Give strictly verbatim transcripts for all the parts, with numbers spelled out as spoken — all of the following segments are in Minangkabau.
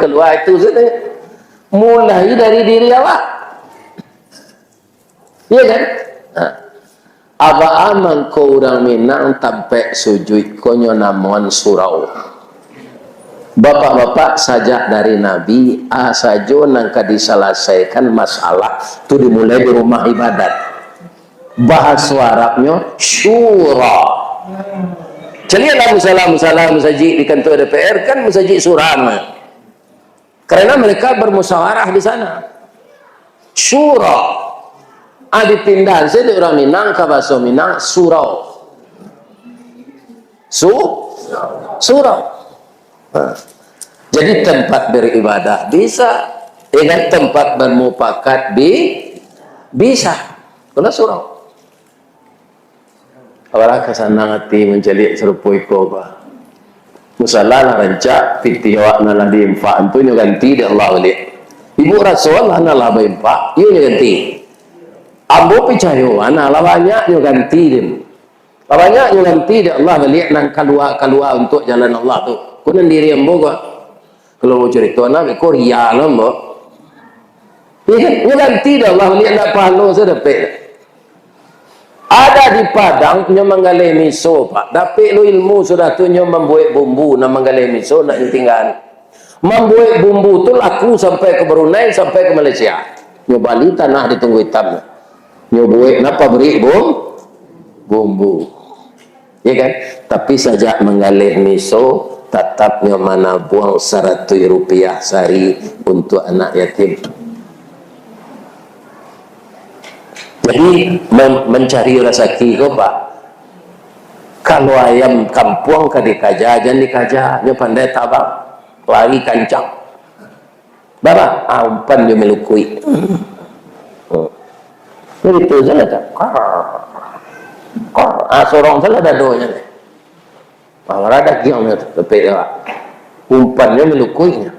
kalua itu sajo. Mulai dari diri awak. Iya kan? Nah. Abaa mangko urang Minang tampek sujuik ko nyo namoan surau. Bapak-bapak, sajak dari Nabi, a sajo nan ka disalasaikan masalah tu dimulai di rumah ibadat. Bahaso Arabnyo syura. Caliaklah musala-musala masajik di kantua D P R, kan masajik surau. Karena mereka bermusyawarah di sana. Syura. Ah, dipindahan sajo dek urang Minang ka bahaso Minang, surau. Su-, surau. Ha. Jadi tempat beribadah bisa, ya kan? Tempat bermufakat bi-, bisa. Itulah surau. Apalah ka sanang ati mancaliak sarupo iko, bah. Musala lah rancak, pitih awak nan lah diinfak tu nyo ganti dek Allah baliak. Ibu raso lah nan lah bainfak, iyo nyo ganti. Ambo picayo, nah, lah banyak nyo ganti, Din. Lah banyak nyo ganti dek Allah baliak nan kalua-kalua untuak jalan Allah tu. Ko nan diri ambo ko. Kalau mau carito, nah, beko ria lah, ambo. Iyo kan? Nyo ganti dek Allah baliak, ndak pahalo sajo dapek. Ada di Padang, nyo manggaleh miso, Pak. Dapek lo ilmu sudah tu, nyo mambuek bumbu, nan manggaleh miso, ndak nyo tinggaan. Mambuek bumbu tu laku sampai ka Brunei, sampai ka Malaysia. Nyo bali tanah di Tunggu Itam. Nyo buek nan pabrik bum-, bumbu. Ya kan? Tapi sajak manggaleh miso, tatap nyo manabuang saratuih rupiah sahari untuak anak yatim. Jadi, mem-, mancari rasaki ko, Pak, kalau ayam kampuang ka dikaja, jan dikaja, nyo pandai tabang, lari kancang. Bara? Ah, umpan jo malukuik. Hmm. Jadi tu sajo tu. Kar. Kar. Ah, sorong sajo dadonyo. Ah, bara dagiangnyo tu, tapi awak. Umpan jo malukuiknyo.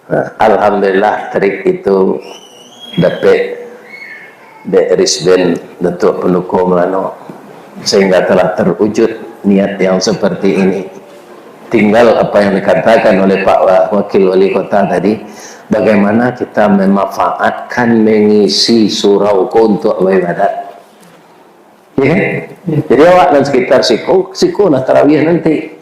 Nah, alhamdulillah, trik itu dapek dek Risben Datuak Paduko Melano, sehingga telah terwujud niat yang seperti ini. Tinggal apa yang dikatakan oleh Pak Wa-, Wakil Wali Kota tadi, bagaimana kita memanfaatkan, mengisi surau ko untuk beribadat. Ya kan? Jadi awak dan sekitar siko, siko lah tarawih nanti.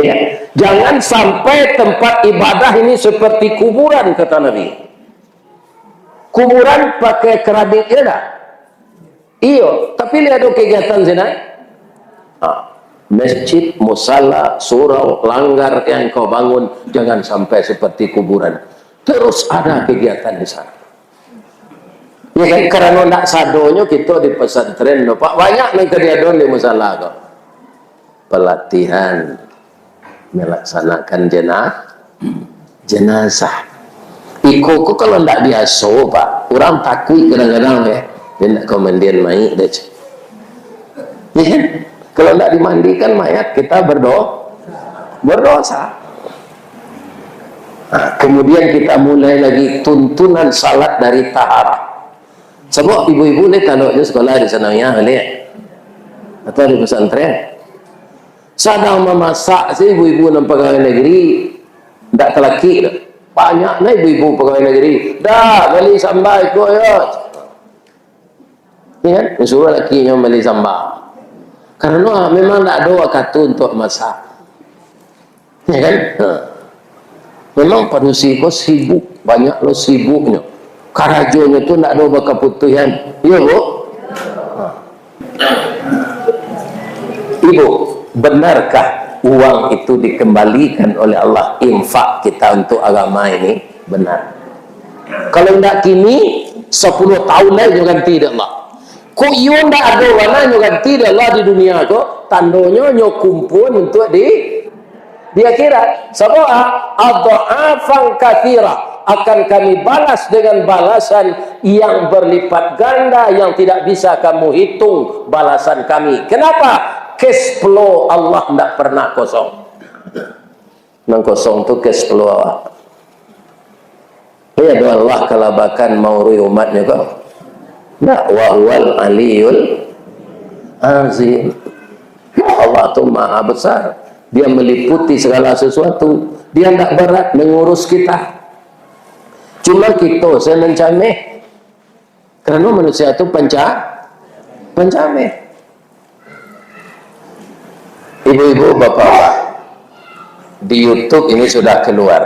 Ya kan? Jangan sampai tempat ibadah ini seperti kuburan, kata Nabi. Kuburan pakai keramik, ya dak? Iyo, tapi lihat ado kegiatan sinan. Ah, masjid, musala, surau, langgar yang kau bangun, jangan sampai seperti kuburan. Terus ada kegiatan di sana. Ya kan, karano ndak sadonyo kito di pesantren, no, Pak, banyak nan kadiadon di musala ko. Pelatihan melaksanakan jena-, jenazah. Iko ko kalau ndak biaso, Pak, urang takuik kadang-kadang, eh. Dia ndak ka mandian mayik deh, cik. Ya kan? Kalau ndak dimandikan mayat, kita berdo-, berdosa. Nah, kemudian kita mulai lagi tuntunan salat dari taharah. Sabab ibu-ibu ni taloknyo sekolah di sanawiyah, baliak. Atau di pesantren. Sadang mamasak se ibu-ibu nan pagawai nagari, ndak talakik doh. Banyak nah ibu-ibu pagawai nagari. Dah, bali samba iko yo. Ya kan? Suruah lakinyo bali samba. Karano memang ndak ado wakatu untuak masak. Ya kan? Ha. Memang padusi ko sibuk, banyak lo sibuknyo. Karajonyo tu ndak ado bakaputuihan. Iyo, Bu? Ha. Ibu, benarkah uang itu dikembalikan oleh Allah, infak kita untuk agama ini? Benar. Kalau ndak kini, sapuluah tahun lai nyo ganti dek Allah. Kok iyo ndak ado bana nyo ganti dek Allah di dunia ko, tandonyo nyo kumpuan untuak di, di akhirat. Sabab, adh'afan katsira, akan Kami balas dengan balasan yang berlipat ganda, yang tidak bisa kamu hitung balasan Kami. Kenapa? Cash flow Allah ndak pernah kosong. Nan kosong tu cash flow awak. Iyo doh, Allah kalabakan maurui umatnyo ko. Ndak, wa huwal aliyul azim. Allah tu maha besar. Dia meliputi segala sesuatu. Dia ndak berat mengurus kita. Cuma kito sajo nan cameh. Karano manusia tu panca-, pancameh. Ibu-ibu, bapak-bapak, di YouTube ini sudah keluar.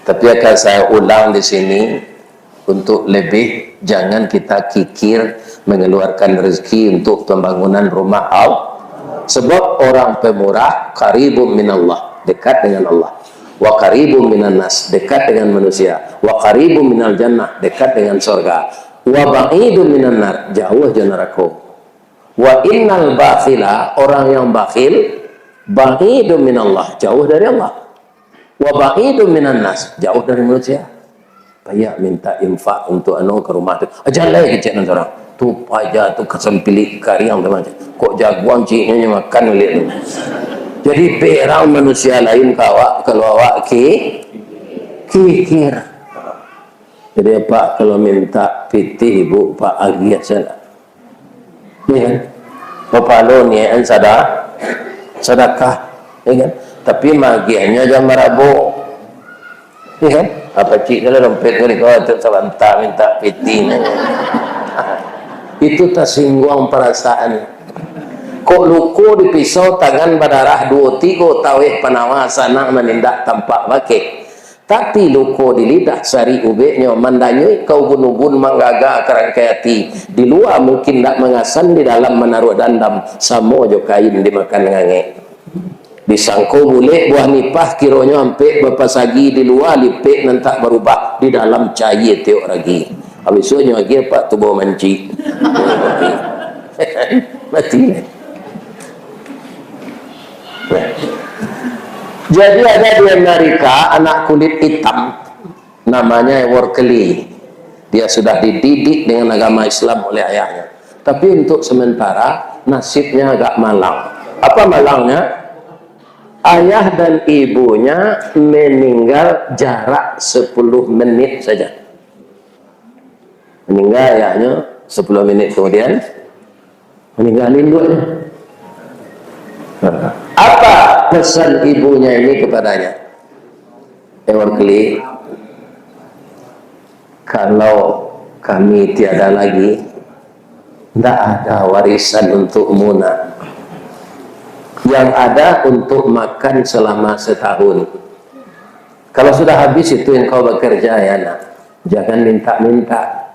Tapi akan saya ulang di sini untuk lebih, jangan kita kikir mengeluarkan rezeki untuk pembangunan rumah Allah. Sebab orang pemurah qaribun minallah, dekat dengan Allah. Wa qaribun minan nas, dekat dengan manusia. Wa qaribun minal jannah, dekat dengan sorga. Wa ba'idun minan nar, jauh jo narako. Wa innal bakhila, orang yang bakhil, ba'idun minallah, jauh dari Allah. Wa ba'idun minan nas, jauh dari manusia. Payah minta infak untuk anu ka rumah tu. Aja lai kecek nan surang. Tu paja tu kasampilik kariang tu macam. Kok jaguang ciknyo nyo makan baliak tu. Jadi berang manusia lain ka awak, kalau awak ki-, kikir. Jadi, Pak, kalau minta pitih, Ibu, Pak, agiah sajo. Iya kan? Bapalo niakan sada-, sadakah, iya kan? Tapi magiahnyo jan marabok. Iya kan? Apa cik kalau dompet ko dikau tu sabanta minta pitih nyo. Itu tasingguang parasaan. Kok luko di pisau tangan badarah duo tigo taweh panawa sanang manindak tampak bakeh. Tapi luko di lidah sari ubeknyo mandanyuik ka ubun-ubun manggaga ka rangkai ati. Di lua mungkin ndak mangasan, di dalam manaruah dandam, samo jo kain dimakan ngangek. Disangko bulek buah nipah, kironyo ampek bapasagi, di lua lipek nan tak barubah, di dalam caia tiok ragi. Habis tu nyo agiah, Pak, tubuah mancik. Mati. Jadi ada di Amerika anak kulit hitam, namanya Eworkely. Dia sudah dididik dengan agama Islam oleh ayahnya. Tapi untuk sementara nasibnya agak malang. Apa malangnya? Ayah dan ibunya meninggal jarak sepuluh menit saja. Meninggal ayahnya, sepuluh menit kemudian meninggal induaknya. Apa pesan ibunya ini kepadanya? Eworkely, kalau kami tiada lagi, ndak ada warisan untukmu, nak. Yang ada untuk makan selama setahun. Kalau sudah habis itu yang kau bekerja, ya nak, jangan minta-minta.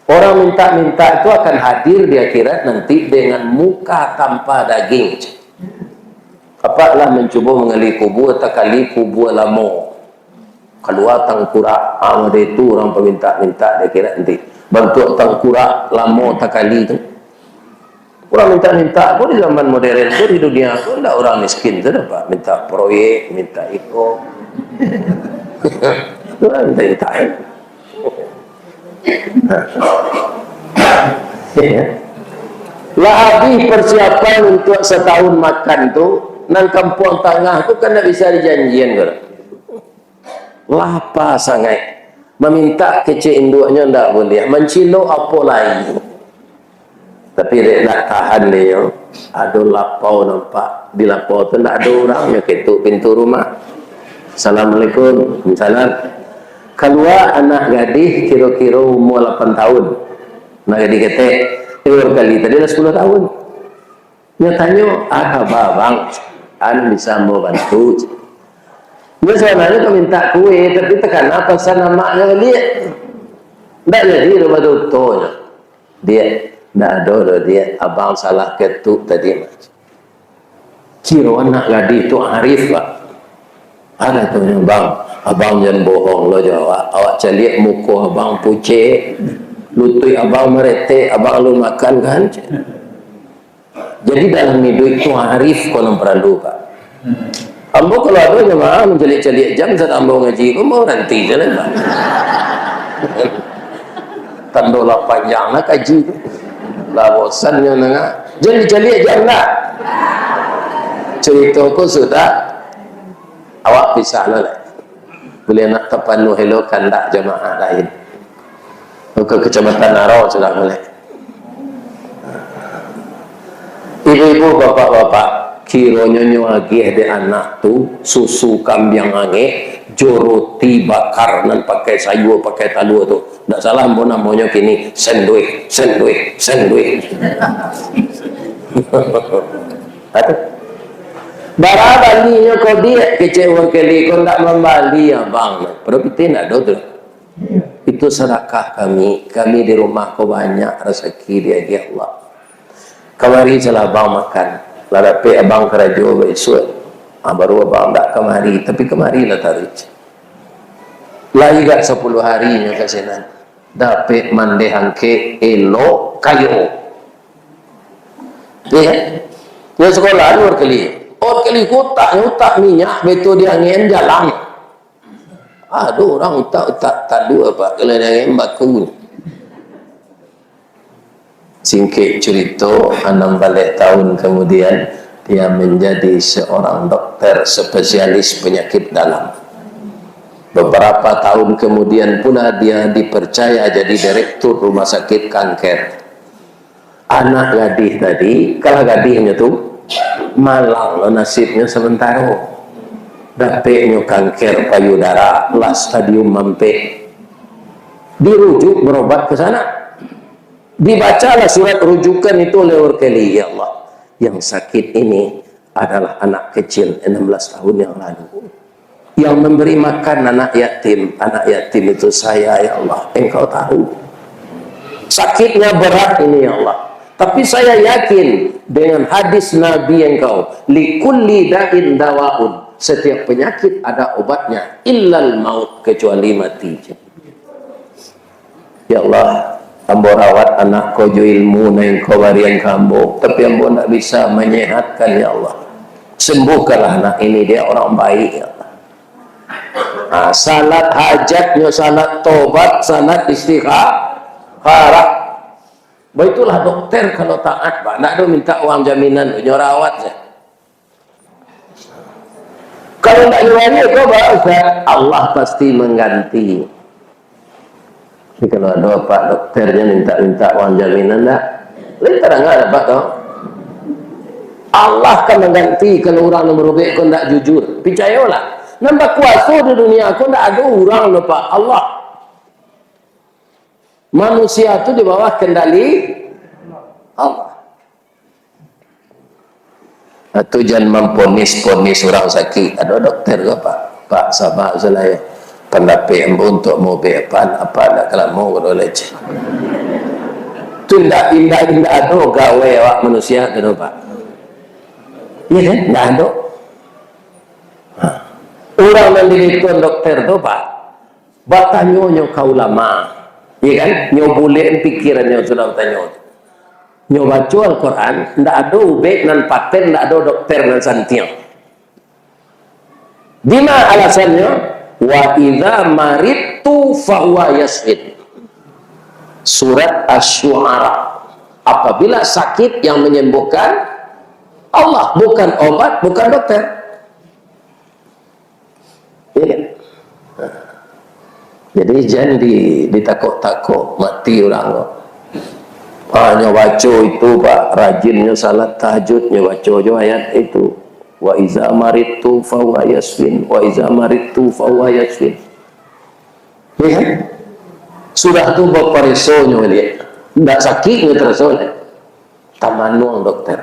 Orang minta-minta itu akan hadir di akhirat nanti dengan muka tanpa daging. Apak lah mancubo manggali kubua, takali kubua lamo. Kalua tangkurak, ah, model itu urang paminta-minta di akhirat nanti. Bantuak tangkurak lamo takali tu. Urang minta-minta ko di zaman modern ko, di dunia ko, ndak urang miskin tu dapat minta proyek, minta iko. Urang minta-minta, eh. Lah habis persiapan untuk setahun makan tu, nan kampuang tangah tu kan ndak bisa dijanjian ko. Lapa sangaik. Mamintak kecek induaknyo ndak buliah. Mancilok apo lai. Tapi dek ndak tahan dinyo, ado lapau nampak. Di lapau tu ndak ado urang, nyo ketuk pintu rumah. "Assalamualaikum." "Salam." Kalua anak gadih kiro-kiro umua lapan tahun. Anak gadih ketek. Eworkely tadi lah sepuluh tahun. Nyo tanyo, "Ah, kaba abang, an bisa ambo bantu?" Nyo sabananyo ka mintak kue, tapi takana pasan amaknyo baliak. Ndak jadi doh baduto nyo. "Diak, ndak ado doh, Diak. Abang salah ketuk tadi." Kiro anak gadih tu arif, Pak. Ado tu nyo, "Bang, abang jan bohong lo jo awak. Awak caliak muko abang pucek, lutuik abang maretek, abang alun makan kan?" Jadi dalam iduik tu arif ko nan paralu, Pak. Ambo kalau ado jamaah mancaliak-caliak jam, saat ambo ngaji ko, ambo baranti se lah, Pak. Tando lah panjang lah kaji tu. Lah bosan nyo nangah. Jan dicaliak jam lah. Carito ko sudah, awak pisah lah, lah. Buliah nak tapanuah elo kandak jamaah lain. Ka Kecamatan Naro sudah mulai. Ibu-ibu, bapak-bapak, Kironyo nyo agiah dek anak tu, susu kambiang angek, jo roti bakar nan pakai sayua, pakai talua tu. Ndak salah ambo namonyo kini, senduih, senduih, senduih. Aduh. Bara balinyo ko diak, kecek urang keli, ko ndak mambali abang. Padahal pitih ndak ado tu. Itu sadakah kami. Kami di rumah ko banyak rasaki diagiah Allah. Kamari salah abang makan. Lah dapek abang karajo baisuak. Ah, baru abang ndak kamari, tapi kamari lah taruih. Lai gak sapuluah hari nyo ka sinan. Dapek mandeh angkek, elok, kayo. Iya kan? Yo sakolah urang keli. Urang keli ko utaknyo utak minyak, beto di angin jalang. Ado urang utak-utak talua, Pak, kalau di angin baku. Singkek curito, anam baleh tahun kemudian, dia menjadi seorang dokter spesialis penyakit dalam. Beberapa tahun kemudian pula, dia dipercaya jadi direktur rumah sakit kanker. Anak gadih tadi, kalah gadihnyo tu, malang lo nasibnyo samantaro. Dapeknyo kanker payudara, lah stadium ampek. Dirujuk berobat ke sana. Dibacalah surat rujukan itu oleh Orkeli, "Ya Allah, yang sakit ini adalah anak kecil enam belas tahun yang lalu. Yang memberi makan anak yatim, anak yatim itu saya, ya Allah. Engkau tahu sakitnya berat ini, ya Allah. Tapi saya yakin dengan hadis Nabi Engkau, 'Likulli da'in dawaun.' Setiap penyakit ada obatnya, 'illal maut,' kecuali mati." Ya Allah, ambo rawat anak ko jo ilmu nan Engkau barian ka ambo, tapi ambo ndak bisa manyehatkan, ya Allah. Sembuhkanlah anak ini, dia orang baik, ya Allah. Ah, salat hajat nyo, salat tobat, salat istikharah. Baitulah dokter kalau taat, Pak. Ndak ado minta uang jaminan, nyo rawat saja. Kalau ndak nyo bari ko, Pak Ustaz, Allah pasti mengganti. Tapi kalau ado Pak dokter nyo minta-minta uang jaminan, ndak? Lain tadanga dapek tu. Allah ka mangganti kalau urang nan barubek ko ndak jujur. Picayolah, nan bakuaso di dunia ko ndak ado urang doh, Pak. Allah. Manusia tu di bawah kendali Allah. Atu jan mamponis-ponis urang sakik. Ado dokter ko, Pak? Pak, saba salah yo. Pandapek ambo untuak maubek apan, apan ndak ka lamo ko doh leceh. Tu indak, indak, indak ado gawe awak manusia tu doh, Pak. Iya kan? Indak ado. Ha. Urang nan dilituan dokter tu, Pak, batanyonyo ka ulama, iya kan? Nyo bulek pikirannyo sudah batanyo. Nyo baco Al-Quran, ndak ado ubek nan paten, ndak ado dokter nan santiang. Dima alasannyo? "Wa idza maridtu fahuwa yasfin." Surat Asy-Syu'ara. Apabila sakit, yang menyembuhkan Allah, bukan obat, bukan dokter. Iya kan? Jadi, jan di, ditakok-takok mati urang ko. Ah, nyo baco itu, Pak, rajin nyo salat tahajud, nyo baco jo ayat itu. "Wa iza maridtu fahuwa yasfin, wa iza maridtu fahuwa yasfin." Iya kan? Sudah tu bapareso nyo baliak. Ndak sakik nyo taraso lai. Tamanuang dokter.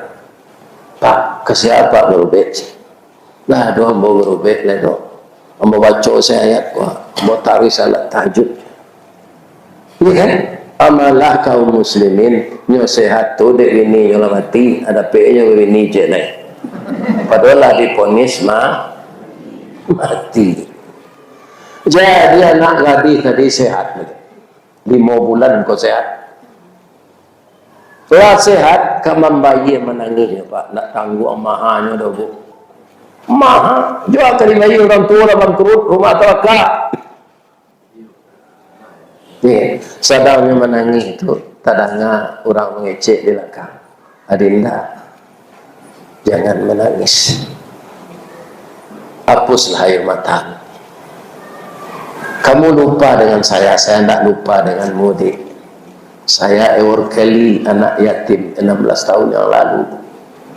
"Pak, ka sia Apak barubek?" "Lah, ado ambo barubek lai, Dok. Ambo baco se ayat ko, ambo taruih salat tahajud." Iya kan? Amalah kaum muslimin, nyo sehat tu dek bini nyo lah mati, dapek nyo bini ciek lai. Padahal lah diponis ma-, mati. Jadi anak gadih tadi sehat. Limo bulan ko sehat. Lah sehat, ka mambayia manangih, Pak. Ndak tangguang mahanyo doh, Bu. Maha, jua ka dibayia urang tuo lah bangkrut, rumah tabaka. Ni, sadang nyo manangih tu, tadanga urang mangecek di balakang. "Adinda, jangan menangis. Hapuslah air matamu. Kamu lupa dengan saya, saya ndak lupa denganmu, Dek. Saya Eworkeli, anak yatim enam belas tahun yang lalu.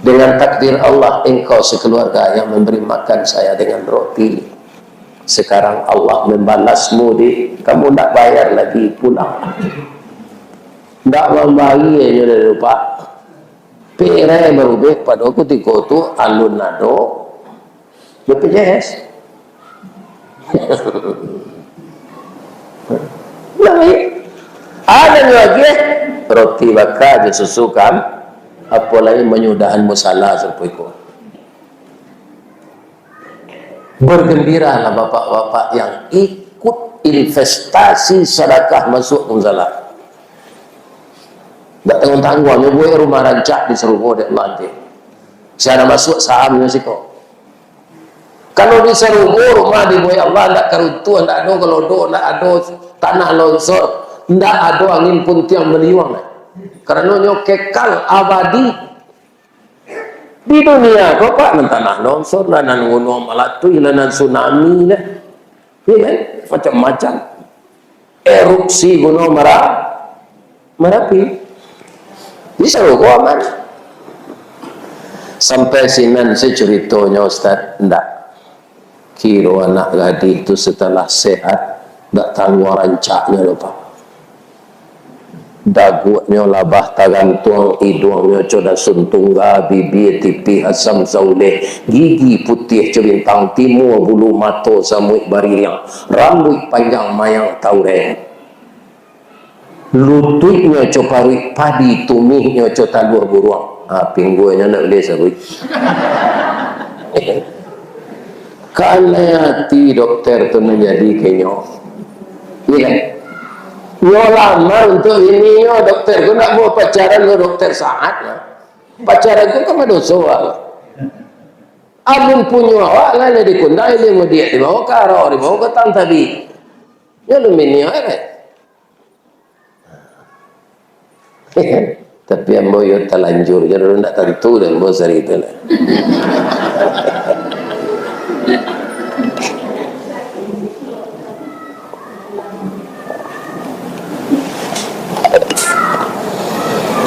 Dengan takdir Allah, engkau sekeluarga yang memberi makan saya dengan roti. Sekarang Allah membalasmu, di, kamu ndak bayar lagi pulang. Ndak mambayar nyo dari lupa. Perai barubah pado kutiko tu alun ado B P J S. Nah, baik. Ada nyo lagi, eh? Roti baka jo susu kan. Apo lai manyudahan musala sarupo iko. Bergembiralah bapak-bapak yang ikut investasi sadakah masuk musala. Ndak tangguang-tangguang, nyo buek rumah rancak di sarugo dek Allah nanti. Sia masuk sahamnyo siko. Kalau di sarugo rumah dibuek Allah, ndak karuntuah, ndak ado galodo, ndak ado tanah longsor, ndak ado angin puntiang baliuang. Karano nyo kekal abadi. Di dunia ko, Pak, nan tanah longsor lah, nan gunuang malatuih lah, nan tsunami lah. Iya kan? Macam-macam. Erupsi gunuang Mara-, Marapi. Di sarugo aman. Sampai sinan se curitonyo, Ustaz? Ndak. Kiro anak gadih tu setelah sehat, ndak tangguang rancaknyo doh, Pak. Daguaknyo labah tagantuang, iduangnyo co dasun tungga, bibia tipih asam sauleh, gigi putiah co bintang timua, bulu mato samuik baririang, rambuik panjang mayang taureng. Lutuiknyo co paruik padi, tumihnyo co taluah buruang. Ha, pingguangnyo ndak buliah sabuik. Kanai ati dokter tu manjadi kenyo. Iya kan? Nyo lamar untuak bininyo, dokter tu ndak mau pacaran jo dokter Saad lah. Pacaran tu kan badoso lah. Amun punyo awak lah, lah dikundai, dimudiak, dibawa ka arau, dibawa ka tang tabi. Nyo alun bini awak kan? Tapi ambo yo talanjur, jadi ndak tantu dek ambo sari tu lah.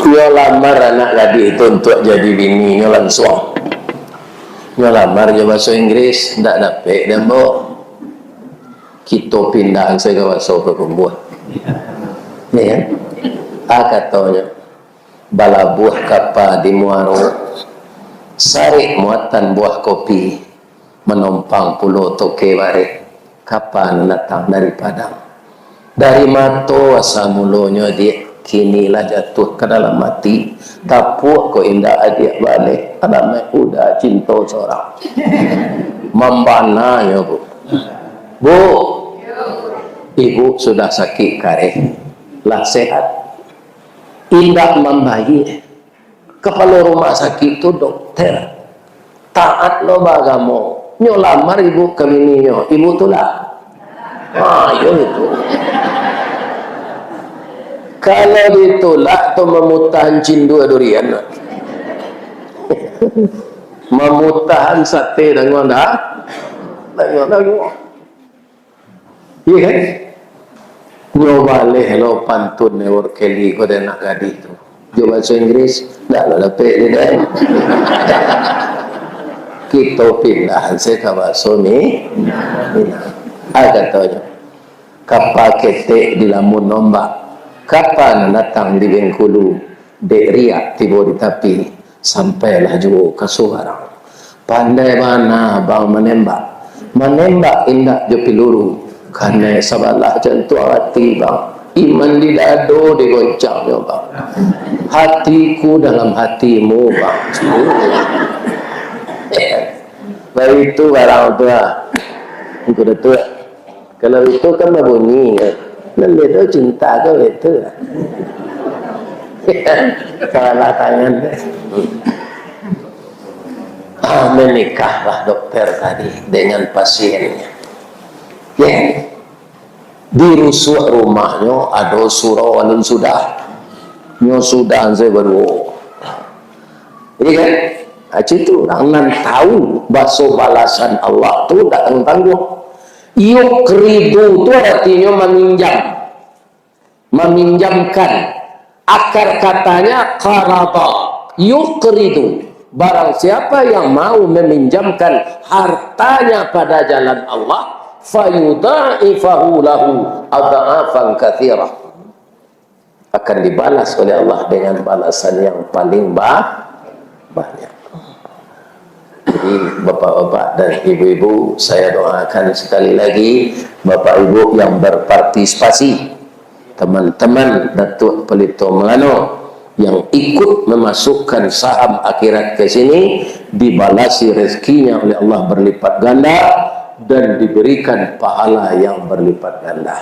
Nyo lamar anak gadih tu untuak jadi bini nyo lansuang. Nyo lamar jo bahaso Inggris, ndak dapek dek ambo. Kito pindah se ka baso Pakumbuah. Yo kan? Ah, katonyo, balabuah kapa di muaro, sarik muatan buah kopi, manompang pulo toke bareh, kapa nan datang dari Padang. Dari mato asa mulonyo, Diak, kini lah jatuah ka dalam ati. Tapuak ko indak adiak baleh, alamaik uda cinto sorang. Mambananyo, Bu. Bu, ibu sudah sakik kareh, lah sehat. Indak mambayie. Kapalo rumah sakik tu dokter. Taat lo baagamo. Nyo lamar ibu ka bininyo. Ibu tulak. Ha, iyo itu. Kalau ditulak tu mamutahan cindua durian. Mamutahan sate danguang dah. Danguang, danguang. Iya kan? Nyo baleh lo pantun Eward Kelly ko dek anak gadih tu. Jo bahaso Inggris, ndak lo dapek di dek. Kito pindah se ka bahaso Mi-, Minang. Ah, katonyo, kapa ketek dilamun ombak, kapa nan datang di Bengkulu, dek riak tibo di tapi, sampailah juo ka subarang. Pandai bana abang manembak. Manembak indak jo piluru. Kanai sabalah jantuang ati, Bang. Iman di dado digoncangnyo, Bang. Hatiku dalam hatimu, Bang. Baitu barang tu lah. Angku Datuak. Kalau itu kan babunyi, kan? Nan beda cinta kan itu. Salah tangan. Ah, menikahlah dokter tadi dengan pasiennya. Ya. Di rusuak rumahnyo ado surau alun sudah. Nyo sudah se baduo. Iya kan? Ah, itu urang nan tahu baso balasan Allah tu ndak tangguang-tangguang. Yuqridu tu artinyo maminjam. Maminjamkan. Akar katanya qarada. Yuqridu. Barang siapa yang mau meminjamkan hartanya pada jalan Allah, fayudha'ifahu lahu adha'afan katsirah, akan dibalas oleh Allah dengan balasan yang paling ba-, banyak. Jadi, bapak-bapak dan ibu-ibu, saya doakan sekali lagi, bapak ibu yang berpartisipasi, teman-teman Datuk Palito Melano yang ikut memasukkan saham akhirat ke sini, dibalasi rezekinya oleh Allah berlipat ganda dan diberikan pahala yang berlipat ganda.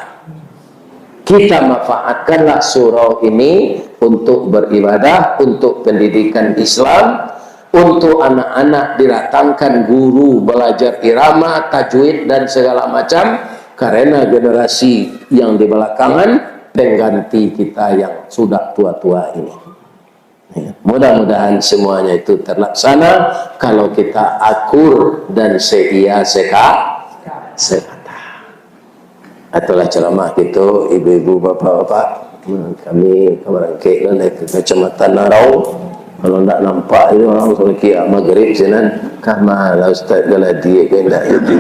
Kita manfaatkanlah surau ini untuk beribadah, untuk pendidikan Islam, untuk anak-anak didatangkan guru belajar irama, tajwid, dan segala macam, karena generasi yang di belakangan pengganti kita yang sudah tua-tua ini. Ya, mudah-mudahan semuanya itu terlaksana kalau kita akur dan seia seka-, sekata. Itulah ceramah kita, ibu-ibu, bapak-bapak. Hmm, kami ka barangkek lah naik ke Kecamatan Narau. Kalau ndak nampak itu orang suruh kia maghrib sinan. Kah malah Ustaz Galadi ke ndak itu?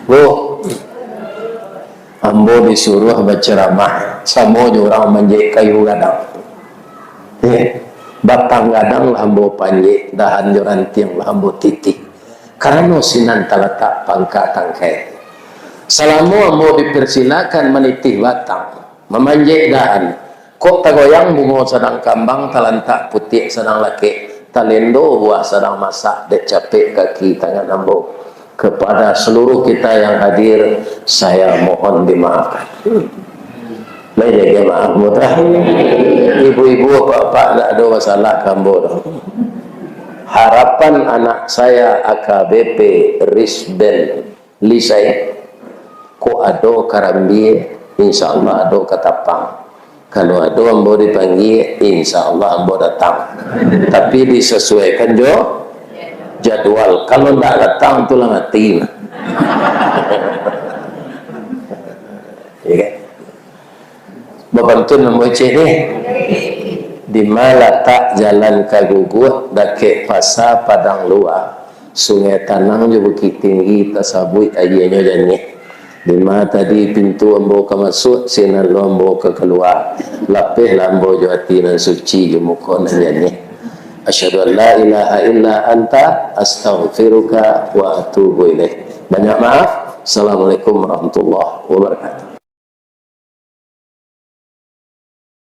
Bu, ambo disuruh baceramah, samo jo urang manjek kayu gadang. Eh, batang gadang lah ambo panjek, dahan jo rantiang lah ambo titih. Karano sinan talatak pangka tangkai. Salamo ambo dipersilakan manitih batang, mamanjek dahan, kok tagoyang bungo sadang kambang, talantak putiak sadang lakek, talendo buah sadang masak, dek capek kaki tangan ambo. Kepada seluruh kita yang hadir, saya mohon dimaafkan. Lai jaga maaf, mudah. Ibu-ibu, bapak-bapak, ndak ado masalah ka ambo doh. Harapan anak saya A K B P Risben Lisai, kok ado karambia, insya Allah ado katapang. Kalau ado ambo dipanggia, insya Allah ambo datang. Tapi disesuaikan jo jadwal. Kalau ndak datang, tu lah mati. Ya kan? Bapantun ambo cek ni. Dima latak jalan ka Guguak, dakek pasa Padang Lua, Sungai Tanang jo Bukik Tinggi, tasabuik aianyo janiah. Dima tadi pintu ambo ka masuak, sinan lo ambo ka kalua. Lapehlah ambo jo ati nan suci, jo muko nan janiah. Asyhadu an la ilaha illa anta, astaghfiruka wa atubu ilaik. Banyak maaf. Assalamualaikum warahmatullahi wabarakatuh.